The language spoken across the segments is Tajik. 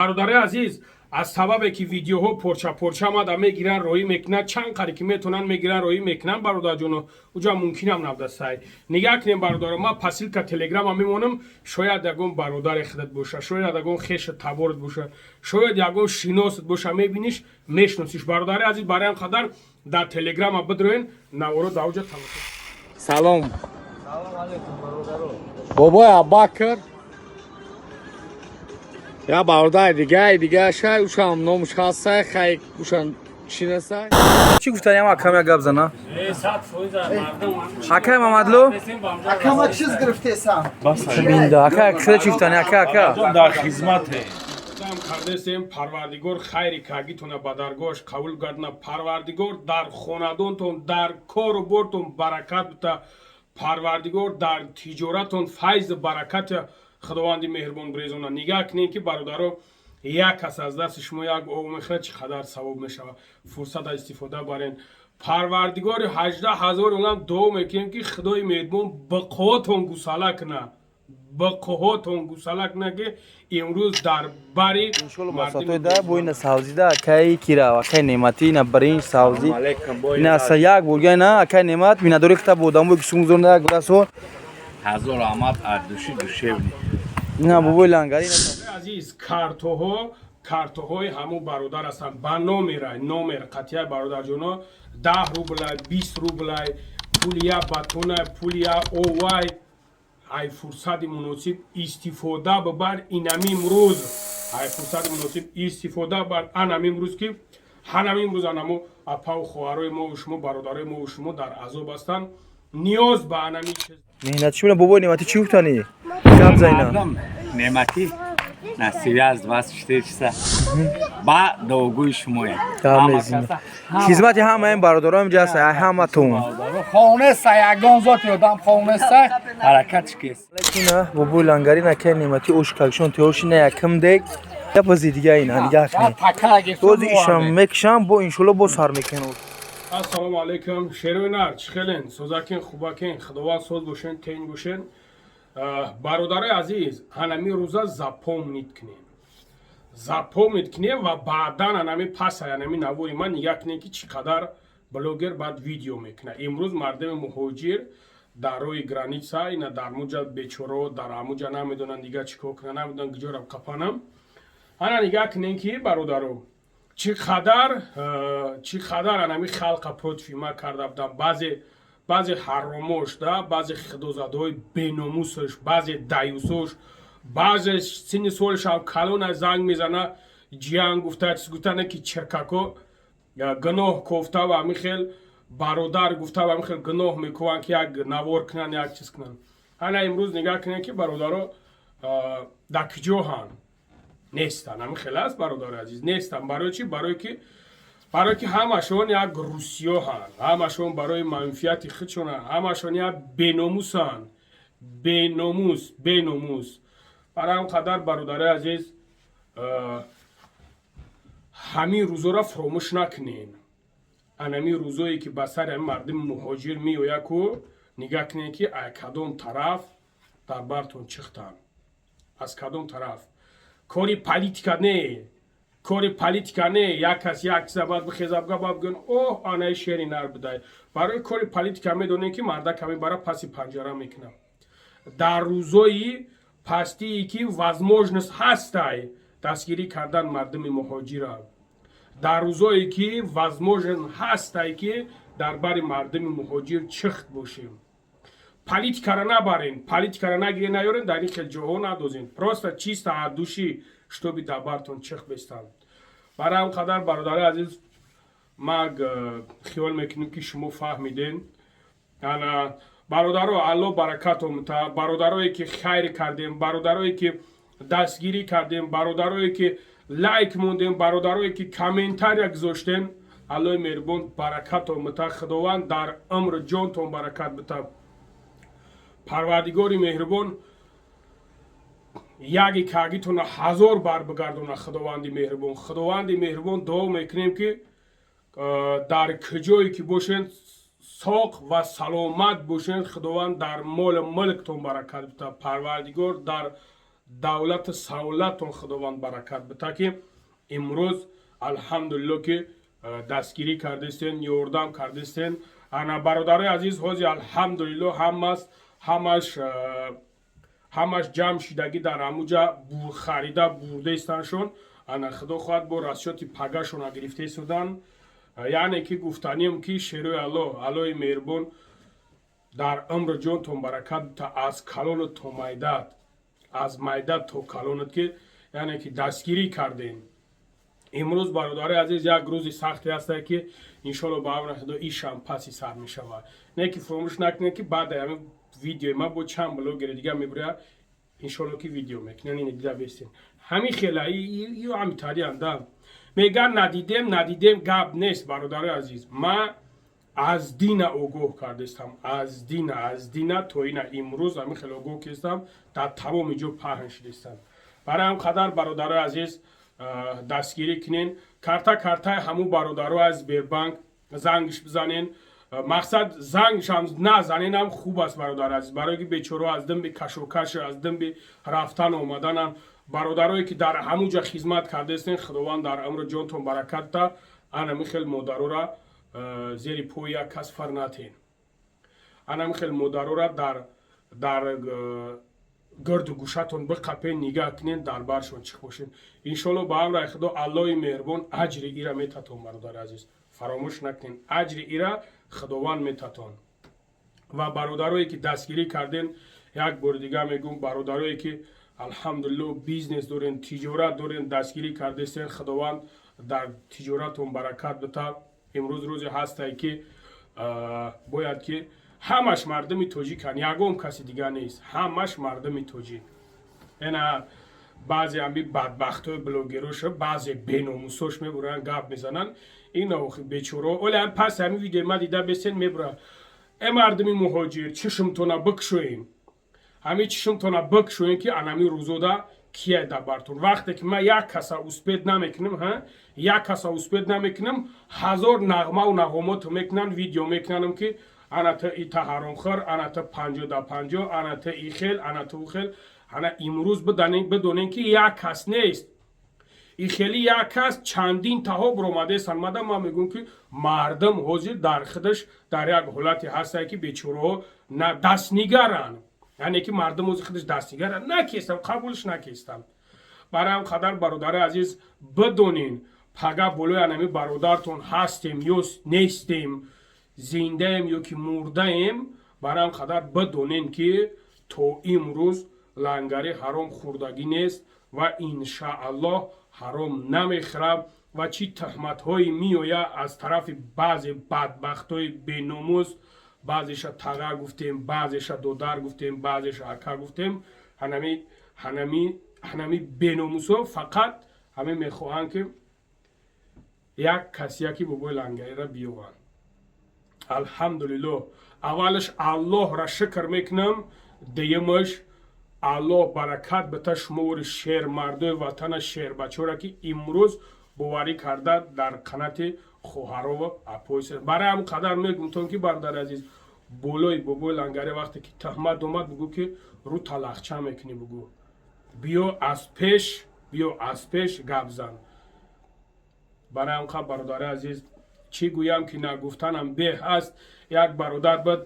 Бародари азиз, аз сабабе ки видеоҳо порча-порча омада мегиранд, роҳӣ мекунанд, чанд қари ки метавонанд мегиранд, роҳӣ мекунанд. Бародарҷоно, уҷа мумкинам набдасай. Нигаҳ кунем, бародаро, ман по ссылка Телеграма мемонам. Шояд ягон бародари худат боша, шояд ягон хешу таборат боша, шояд ягон шиносат боша, мебиниш, мешиносиш. Бародари азиз, барои ҳам қадар дар Телеграма бидроен, наворо дар уҷа тамошо. Салом, бобои Аббакр, я бародари дигаи дигаашай, ушам номуш ҳастай, хай, ушам шинасай. Чӣ гуфтани ам акам, як гап зана. Акай Мамадлу. Акама чиз гирифтесам. Бинда ака, хеле чӣ гуфтани, ака, ака? Дар хизмате. Дам кардесем. Парвардигор хайри кагитона ба даргоҳаш қабул гардона. Парвардигор дар хонадонтон, дар кору бортон баракат бита. Парвардигор дар тиҷоратон файзу баракати Худованди меҳрубон бирезона. Нигаҳ кунем, ки бародаро, як кас аз дасти шумо як об мехӯрад, чӣ қадар савоб мешавад. Фурсата истифода барен. Парвардигори 18 000 олам дуо мекунем, ки Худои меҳрубон бақоотон гусала кунад, бақоҳотон гусала кунад, ки имрӯз дар бари Иншолло масатои да бо ина савзида, акаи кира, акаи Неъматӣ, ина биринҷ, савзӣ, ина са як бурга, ина акаи Неъмат минадори кита бо одамое ки сум гузаронда, як расон. Ҳазор раҳмат, от души душевный. Ина бобои Лангари. Азиз, картоҳо, картоҳои ҳамун бародар ҳастанд ба номерай, номер қатъия, бародарҷоно, 10 рублай, 20 рублай, пули я батонай, пули я овай. Ай фурсати муносиб истифода бибар инами имрӯз, ай фурсати муносиб истифода бар анами имрӯз, ки ҳанами имрӯз анамо апаву хоҳарои мову шумо, бародарои мову шумо дар азоб ҳастанд, ниёз ба анами чиз. Меҳнат чӣ бина, бобои Неъматӣ, чӣ гуфтани, гап зайна. Неъматӣ на связь 24 часа ба дуогӯи шумоем. Гап мезанем. Хизмати ҳамаем, бародароем ҷаста ҳаматон. Хонеста, ягон зоти одам хонеста, ҳаракатш кест. Ина бобои Лангари, акаи Неъматӣ, ош какшон тиёши, на якм дег, я бази дига, ина нигаҳ кунед. Бози ишам мекушам, бо иншолло бо сар мекунем. Ассалому алайкум, шерои нар, чӣ хелен, созакин, хубакин? Худованд соз бошен, тенҷ бошен. Бародарои азиз, ҳанами рӯза запомнить кунем, запомнить кунем ва баъдан анами паса анами навори ман нигаҳ кунем, ки чӣ қадар блогер баъд видео мекунад. Имрӯз мардуми муҳоҷир дар роҳи граница, ина дар муҷа бечоро, дар амуҷа намедонанд дига чӣ кор кунанд, намедонанд куҷо қапанам. Ана нигаҳ кунем, ки бародаро, чӣ қадар, чӣ қадар анами халқа против ма карда будам. Баъзе, баъзе ҳаромош да, баъзе худозадаҳои беномусаш, баъзе даюсош, баъзе синни солшав калона занг мезана, ҷиян гуфта, чиз гуфта, не ки чиркако гуноҳ кофта ва ҳамин хел бародар гуфта ва ҳамин хел гуноҳ мекуванд, ки як навор кунанд, як чиз кунанд. Ана имрӯз нигаҳ кунем, ки бародаро, дар куҷоҳанд? Нестанд. Ҳамин хел аст, бародари азиз, нестанд. Барои чӣ? Барое ки ҳамашон як русиёҳанд, ҳамашон барои манфиати худшонанд, ҳамашон як беномусанд, беномус, беномус. Барои ҳам қадар, бародари азиз, ҳамин рӯзоро фуромӯш накунен. Анамин рӯзое ки ба сари ҳамин мардуми муҳоҷир меояд ку, нигаҳ кунед, ки ай кадом тараф дар бартон чихтанд, аз кадом тараф. Кори политика не, кори политика не. Як кас як чиза баъд бихеза, буга, баъд бигӯян: «Оҳ, анаи шери нар будай». Барои кори политика медонем, ки марда каме бара паси панҷара мекунам. Дар рӯзои пастие ки возможность ҳастай дастгирӣ кардан мардуми муҳоҷира, дар рӯзое ки возможен ҳастай, ки дар бари мардуми муҳоҷир чихт бошем, политикара набарен, политикара нагире, наёрен, дар ин хел ҷоҳо надозен. Просто чисто от души, чтобы дар бартон чих бестанд. Барои ҳам қадар, бародари азиз, маг хиёл мекунем, ки шумо фаҳмиден. Ана, бародаро, Алло баракатон мута. Бародарое ки хайр кардем, бародарое ки дастгирӣ кардем, бародарое ки лайк мондем, бародарое ки комментария гузоштем, Аллои меҳрубон баракатон мута. Худованд дар умру ҷонтон баракат бита. Парвардигори меҳрубон яги кагитона ҳазор бар бигардона. Худованди меҳрубон, Худованди меҳрубон, дуо мекунем, ки дар куҷое ки бошед, соқ ва саломат бошед. Худованд дар молу мулктон баракат бита. Парвардигор дар Давлату савлатон Худованд баракат бита, ки имрӯз, алҳамдулилло, ки дастгирӣ кардистен, ёрдам кардистен. Ана, бародарои азиз, ҳози, алҳамдулилло, ҳамаст, ҳамаш ҷамъ шидагӣ дар ҳамуҷа харида бурдаистаншон. Ана, худо хоҳад, бо расчёти пагашона гирифта истодан. Яъне ки гуфтанием, ки шерои Аллоҳ, Аллоҳи меҳрубон дар умру ҷонтон баракат бита, аз калону то майдат, аз майдат то калонат, ки яъне ки дастгирӣ кардем. Имрӯз, бародари азиз, як рӯзи сахте ҳастае, ки иншолло, ба амри Худо, ишам паси сар мешавад. Не ки фуромӯш накунед, ки баъди ҳамин видеои ма бо чанд блогери дига мебуря, иншолло, ки видео мекунан. Ина дида бестен, ҳамин хела ё ҳами тарианда меган. Надидем, надидем, гап нест. Бародари азиз, ма аз дина огоҳ кардестам, аз дина то ина имрӯз ҳамин хеле огоҳ кестам, дар тамоми ҷо паҳн шудестам. Барои ҳам қадар, бародарои азиз, дастгирӣ кунен. Карта, картаи ҳамун бародаро аз Сбербанк зангш бизанен. Мақсад, зангшам назаненам хуб аст, бародар азиз, барое ки бечоро аз димби кашокаш, аз димби рафтан омаданам. Бародарое ки дар ҳамун ҷа хизмат кардастен, Худованд дар амру ҷонтон баракат та. Анами хел модарора зери пои як кас фар натен, анами хел модарора дар гирду гӯшатон биқапен, нигаҳ кунен, дар баршон чих бошен. Иншолло, ба амраи Худо, Аллоҳи меҳрубон аҷри ира метатон. Бародари азиз, фаромӯш накунен, аҷри ира Худованд метатон. Ва бародарое ки дастгирӣ карден, як бори дига мегӯм, бародарое ки, алҳамдулилло, бизнес дорен, тиҷорат дорен, дастгирӣ кардестен, Худованд дар тиҷоратон баракат бита. Имрӯз рӯзе ҳастае, ки бояд ки ҳамаш мардуми тоҷикан, ягон каси дига нест, ҳамаш мардуми тоҷик. Ена, баъзе ҳами бадбахтҳои блогероша, баъзе беномусош мебуранд, гап мезананд. Ин охи бечоро оле ҳам пас ҳами видеои ма дида бесен, мебуранд. Э, мардуми муҳоҷир, чишмтона бикшоем, ҳами чишмтона бикшоем, ки анами рӯзода кия да бартон. Вақте ки ман як каса успеть намекунам, ҳа, як каса успеть намекунам, ҳазор нағмаву нағомото мекунанд, видео мекунанам, ки ана та ита ҳаромхӯр, ана та 50 да 50, ана та и хел, ана та у хел. Ана имрӯз бидонем, ки як кас нест и хели, як кас чандин таҳо биромадестан. Мада ман мегӯям, ки мардум ҳозир дар худаш дар як ҳолате ҳастае, ки бечораҳо на дастнигаранд, яъне ки мардум ҳозир худаш дастнигаранд. Накестам, қабулш накестам. Барои ҳам қадар, бародари азиз, бидонен, пага болои анами бародартон ҳастем ё нестем, зиндаем ё ки мурдаем. Барои ҳам қадар бидонен, ки то имрӯз лангари ҳаром хӯрдагӣ нест ва иншааллоҳ ҳаром намехӯрам. Ва чӣ тӯҳматҳое меояд аз тарафи баъзе бадбахтҳои беномус, баъзеша таға гуфтем, баъзеша додар гуфтем, баъзеша ака гуфтем, ҳанами беномусҳо фақат ҳамин мехоҳанд, ки як касияки бобои лангариро биёванд. Алҳамдулиллоҳ, аввалаш Аллоҳра шукр мекунам, дуюмаш Аллоҳ баракат бита шумори шермардои ватана, шербачора, ки имрӯз боварӣ карда дар қанати хоҳарову апои. Барои ҳам қадар мегумтон, ки, бародари азиз, болои бобои лангари вақте ки тӯҳмат омад, бугӯ, ки рӯ талахча мекунӣ, бугӯ, биё аз пеш, биё аз пеш гап зан. Барои ҳам қа, бародари азиз, чӣ гӯям, ки нагуфтанам беҳ аст. Як бародар буд,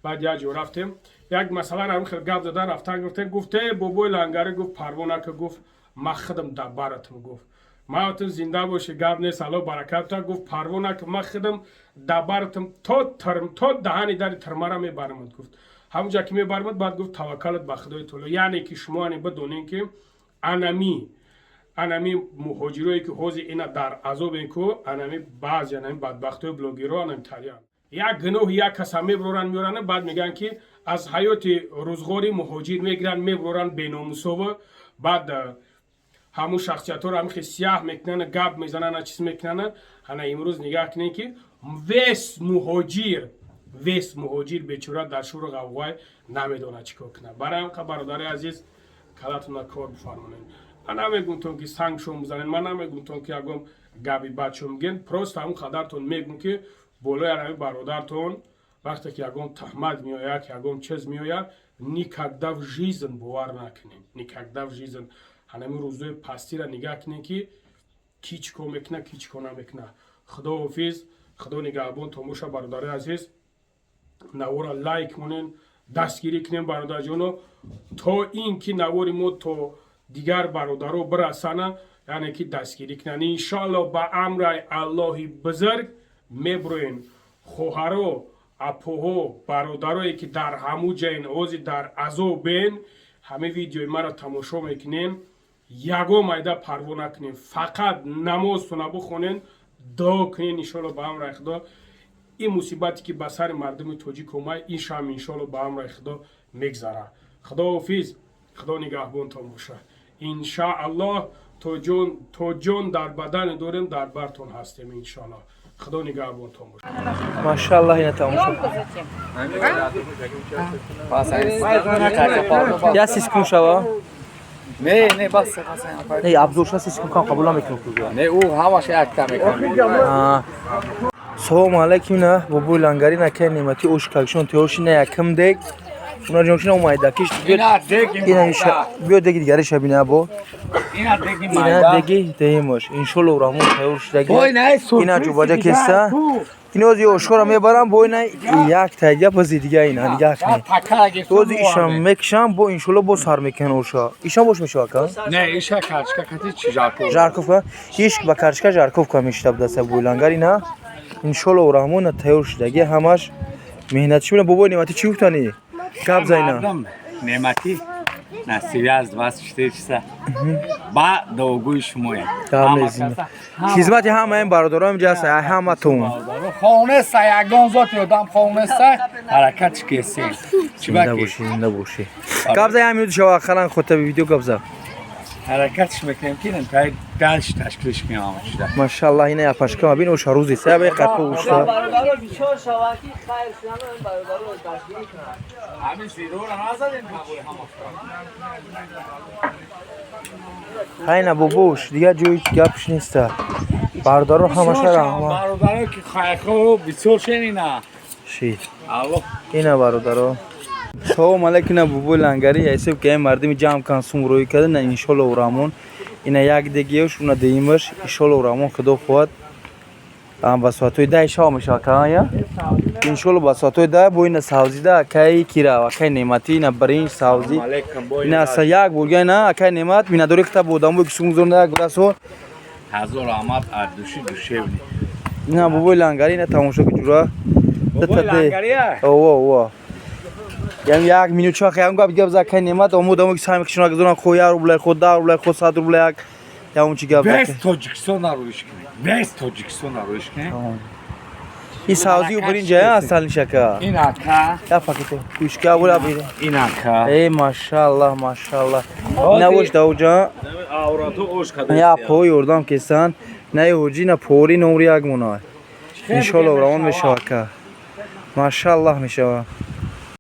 баъд як ҷо рафтем, як масъаларо ҳамин хел гап задан рафтан, гуфтем, гуфте бобои лангарӣ гуфт: «Парво нака», гуфт, «ман худам дабаратам». Гуфт: «Ман ту зинда бошӣ, гап нест, Алло баракат». Гуфт: «Парво нака, ман худам дабаратам, то даҳани дари тирмара мебарамад». Гуфт: «Ҳамунҷа ки мебарамад, баъд», гуфт, «таваккалат ба Худои таоло». Яъне ки шумо ане бидонем, ки анами муҳоҷирое ки ҳозир ина дар азобен ку, анами баъзе анами бадбахтҳои блогерро анами тариян, як гуноҳи як каса мебуроранд, меоранд, баъд мегӯянд, ки аз ҳаёти рӯзғори муҳоҷир мегиранд, мебуроранд беномусово. Баъд ҳамун шахсиятҳоро ҳамин хел сияҳ мекунанд, гап мезананд, чиз мекунанд. Ана имрӯз нигаҳ кунед, ки весь муҳоҷир бечора дар шӯру ғавғой намедонад чӣ кор кунад. Барои ҳам, бародари азиз, калатона кор бифармонед. Ман намегумтон, ки сангшон бизанед, ман намегумтон, ки ягон габи бадшон бигӯед, просто ҳамун қадартон мегӯм, ки болои ҳамин бародартон вақте ки ягон таҳмат меояд, ягон чиз меояд. Никогда в жизнь бовар накунем, никогда в жизнь. Ҳанами рӯзои пастира нигаҳ кунем, ки ки чӣ кор мекуна, ки чӣ кор намекуна. Худоҳофиз, Худо нигаҳбонтон боша, бародари азиз. Навора лайк монен, дастгирӣ кунем, бародарҷоно, то ин ки навори мо то дигар бародаро бирасана, яъне ки дастгирӣ кунанд. Иншоалло, ба амраи Аллоҳи бузург мебуроем. Хоҳаро, апоҳо, бародарое, ки дар ҳаму ҷаен, ози дар азобен, ҳамин видеои маро тамошо мекунем, ягон майда парво накунем, фақат намозтона бихонен, дуо кунен. Иншоалло, ба амраи Худо, ин мусибате, ки ба сари мардуми тоҷик омад, ин шам, иншоалло, ба амраи Худо мегзарад. Худоҳофиз, Худо нигаҳбонтон бошад. Иншааллоҳ, то ҷон дар бадане дорем, дар бартон ҳастем, иншоаллоҳ. Худо нигаҳбонтон бошад. Машаллоҳ, ина тамошо. Бас. Я 30 секунд шава. Не, не, бас, бас. Не, абзорша 30 секунд кам қабул намекунам. Не, ӯ ҳамаш якта мекунад. Салому алайкум, ина бобои лангари накай Неъмати ош какшон тиёши на якм дег. Уна ҷоншина омайдакиш. Ина деги. Ина иша биё, деги дигариша бина бо. Ина деги Ина майда. деги деҳимош. Иншолло, Раҳмон тайёр шудаги. Ой, не, сюрприз. Ина ҷубаҷа кеста. Ин ози ошкора мебарам бо ина як тайга паси дига ина нигаҳ кунед. Ози ишам мекишам бо, иншолло, бо сар мекунан оша. Ишам бош мешава ка? Не, иша качка кати чи жарко. Жарковка. Иш ба карчка жарковка мешта будаста буйлангар ина. Иншолло, Раҳмон тайёр шудаги ҳамаш меҳнат чӣ бина. Бобои Неъматӣ, чӣ гуфтанӣ? Гап зайна. Мардум Неъматӣ на связь 24 часа. Ба дуогӯи шумоем. Гап мезинӣ. Хизмати ҳамаем бародароем ҷаста ҳаматон. Хонеста, ягон зоти одам хонеста, ҳаракатш кесем. Зинда бошӣ, зинда бошӣ. Гап зай, ҳамин шава ақаллан хотаби видео гап за. Ҳаракатш мекунем, ки тай дальше ташкилш кунем ҳама чиза. Машаллоҳ, ина япашка бин, оша рӯзи сабе қатқо ушта. Бародаро бисёр шаванд, ки хайр шунам, бародаро дастгирӣ кунанд. Ҳамин зирора назадем ҳавои ҳама. Хайна бобош, дигар ҷои гапш неста. Бародаро ҳамаша раҳмат. Бародаро, ки хайрхо бисёр шенина. Ши. Аллоҳ. Ина бародаро. Салом алейкум, ина бобои лангари ҳисоб ки ин мардими ҷамъ кан сум рӯй карда, ина иншоллоҳ Раҳмон ина як дегиёш, уна деимаш, иншоллоҳ Раҳмон, Худо хоҳад, ба соатҳои 10 шава мешава кан я? Иншолло, ба соатҳои 10 бо ина савзида акаи кира, акаи Неъматӣ, ина биринҷ, савзӣ. Ина аса як бурга, ина акаи Неъмат минадори кита бо одамое ки сум гузаронда як расо. Ҳазор раҳмат аз души душевный. Ина бобои лангари, ина тамошо ки ҷура. Бобои лангария? Ова, ова. Яъне як минут чақ ям гап гап за акаи Неъмат, омуд омо ки сами кишона гузоран, хо 1 рублай, хо 10 рублай, хо 100 рублай, як ямон чи гап. Весь Тоҷикистон нароиш кунем. Весь Тоҷикистон нароиш кунем. Ин савзию биринҷ я асталнишака. Ин ака, Я пакете. Кушка була бир. ин ака. Эй, машаллах, машаллах. Ина бош давҷа. Аврату ош када. Я по ёрдам кесан. На ҳоҷи, на пори номри як мона. Иншоллоҳ, равон мешава ка. Машаллах мешава.